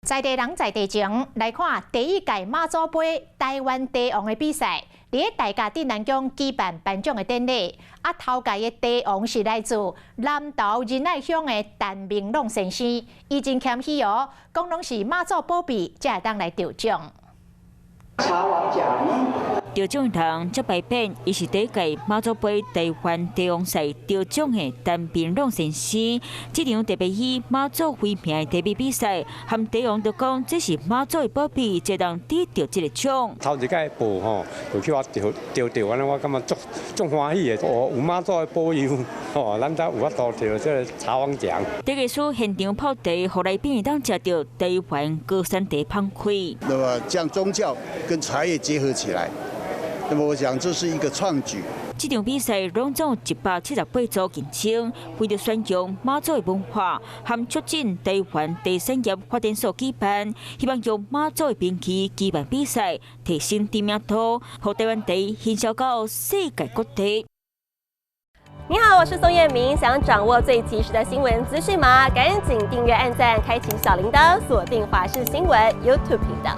在地人在地情，來看第一屆媽祖杯台灣茶王的比賽，佇咧大甲鎮瀾宮舉辦頒獎的典禮。啊，頭屆的茶王是來自南投仁愛鄉的陳明朗先生，伊真謙虛哦，講攏是媽祖保庇，才會當來得獎。茶王獎。得獎人這擺變，伊是第一屆媽祖杯台灣茶王賽得獎的陳明朗先生。這場特別以媽祖為名的茶藝比賽，和茶王就講這是媽祖的保庇，才能得著這个獎。頭一屆報吼，就去我得得著，按呢我感覺足足歡喜的。哦，有媽祖的保佑，吼，咱才有法度得這个茶王獎。茶藝師現場泡茶，予來賓會當食著台灣高山茶芳氣。那麼將宗教跟茶葉結合起來。那麼我想這是一個創舉。這場比賽攏總178組競爭，為著宣揚媽祖的文化，和促進台灣茶產業發展所舉辦，希望用媽祖的名義舉辦比賽，提升知名度，予台灣茶行銷到世界各地。你好，我是宋燕明，想掌握最及時的新聞資訊嗎？趕緊訂閱、按讚、開啟小鈴鐺，鎖定華視新聞 YouTube 頻道。